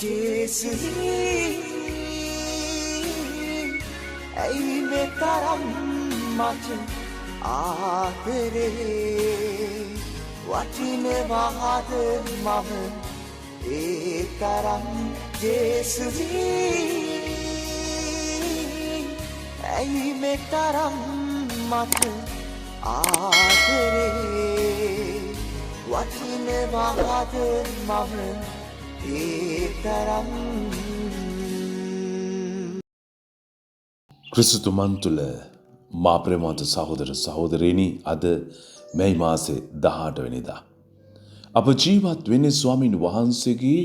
ජේසුනි, ඇයි මේ තරම් මට ආදරේ? වටිනවාද මම ඒ තරම් ජේසුනි? ඇයි මේ තරම් මට ආදරේ? වටිනවාද මම ඒ තරම්? ක්‍රිස්තුමන් තුළ මා ප්‍රේමවන්ත සහෝදර සහෝදරයනි, අද මැයි මාසේ 18 වෙනිදා. අප ජීවත් වෙන්නේ ස්වාමින් වහන්සේගේ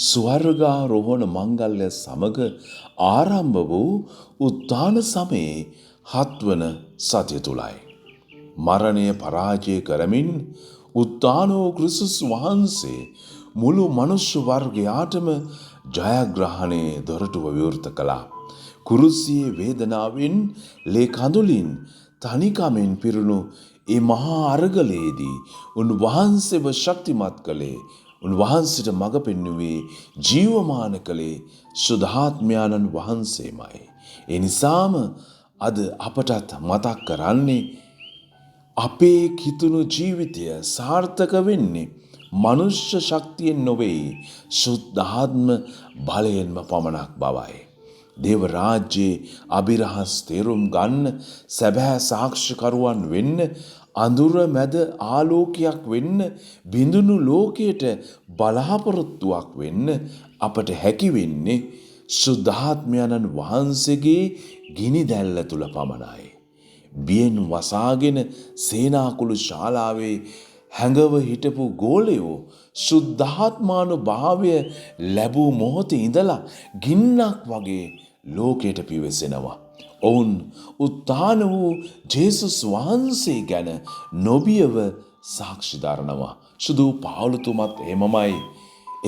ස්වර්ගාරෝහණ මංගල්‍ය සමග ආරම්භ වූ උත්ථාන සමයේ හත්වන සතිය තුලයි. මරණය පරාජය කරමින් උත්ථාන වූ ක්‍රිස්තුස් වහන්සේ මුළු මනුෂ්‍ය වර්ගයාටම ජයග්‍රහණයේ දොරටුව විවෘත කළා. කුරුසියේ වේදනාවෙන්, ලේ කඳුලින්, තනිකමෙන් පිරුණු ඒ මහා අරගලයේදී උන්වහන්සේව ශක්තිමත් කළේ, උන්වහන්සේට මඟ පෙන්වුවේ, ජීවමාන කළේ ශුද්ධාත්මයාණන් වහන්සේමයි. ඒ නිසාම අද අපටත් මතක් කරන්නේ අපේ කිතුණු ජීවිතය සාර්ථක වෙන්නේ මනුෂ්‍ය ශක්තියෙන් නොවේ, ශුද්ධාත්ම බලයෙන්ම පමණක් බවයි. දේව රාජ්‍යයේ අභිරහස් තේරුම් ගන්න, සැබෑ සාක්ෂිකරුවන් වෙන්න, අඳුර මැද ආලෝකයක් වෙන්න, බිඳුණු ලෝකයට බලාපොරොත්තුවක් වෙන්න අපට හැකි වෙන්නේ ශුද්ධාත්මයන්න් වහන්සේගේ ගිනි දැල්ල තුල පමණයි. බියෙන් වසාගෙන සේනාකුළු ශාලාවේ හැඟව හිටපු ගෝලයෝ ශුද්ධාත්මානුභාවය ලැබූ මොහොතේ ඉඳලා ගින්නක් වගේ ලෝකයට පිවිසෙනවා. ඔවුන් උත්ථාන වූ ජේසුස් වහන්සේ ගැන නොබියව සාක්ෂි දරනවා. සුදු පාවුලුතුමත් එහෙමමයි.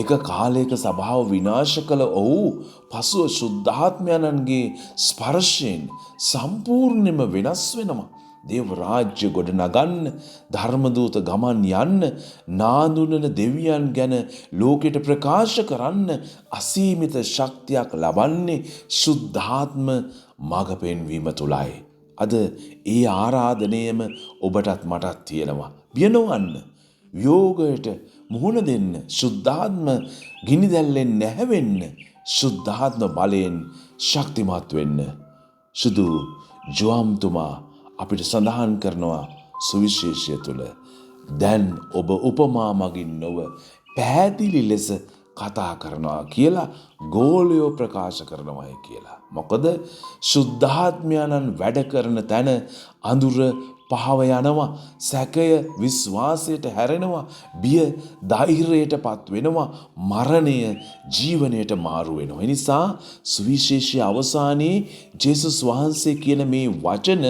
එක කාලයක සභාව විනාශ කළ ඔහු පසුව ශුද්ධාත්මයන්ගේ ස්පර්ශයෙන් සම්පූර්ණයෙන්ම වෙනස් වෙනවා. දේව රාජ්‍ය ගොඩ නගන්න, ධර්මදූත ගමන් යන්න, නාඳුනන දෙවියන් ගැන ලෝකෙට ප්‍රකාශ කරන්න අසීමිත ශක්තියක් ලබන්නේ ශුද්ධාත්ම මඟ පෙන්වීම තුලයි. අද ඒ ආරාධනයම ඔබටත් මටත් තියෙනවා. බිය නොවන්න, වියෝගයට මුහුණ දෙන්න, ශුද්ධාත්ම ගිනිදැල්ලෙන් නැහැවෙන්න, ශුද්ධාත්ම බලයෙන් ශක්තිමත් වෙන්න. සුදු ජුවම්තුමා අපිට සඳහන් කරනවා සුවිශේෂය තුළ, දැන් ඔබ උපමා මගින් නොව පැහැදිලි ලෙස කතා කරනවා කියලා, ගෝලයෝ ප්‍රකාශ කරනවායි කියලා. මොකද ශුද්ධාත්මයන්න් වැඩ කරන තැන අඳුර පහව යනවා, සැකය විශ්වාසයට හැරෙනවා, බිය ධෛර්යයට පත් වෙනවා, මරණය ජීවනයට මාරු වෙනවා. ඒ නිසා සුවිශේෂයේ අවසානයේ ජේසුස් වහන්සේ කියන මේ වචන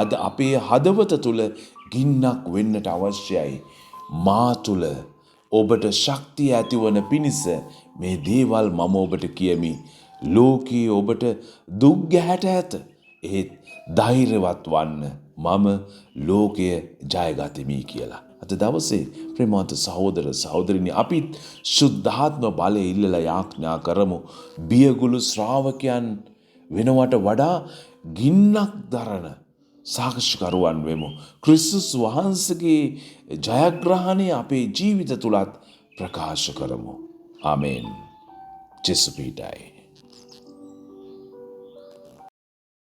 අද අපේ හදවත තුළ ගින්නක් වෙන්නට අවශ්‍යයි. මා තුළ ඔබට ශක්තිය ඇතිවන පිණිස මේ දේවල් මම ඔබට කියමි. ලෝකයේ ඔබට දුක් ගැහැට ඇත. එහෙත් ධෛර්යවත් වන්න, මම ලෝකය ජයගතිමි කියලා. අද දවසේ ප්‍රේමවන්ත සහෝදර සහෝදරිනි, අපිත් ශුද්ධාත්ම බලය ඉල්ලලා යාඥා කරමු. බියගුළු ශ්‍රාවකයන් වෙනවට වඩා ගින්නක් දරන සාක්ෂිකරුවන් වෙමු. ක්‍රිස්තුස් වහන්සේගේ ජයග්‍රහණය අපේ ජීවිත තුලත් ප්‍රකාශ කරමු. ආමේන්. ජේසු පිහිටයි.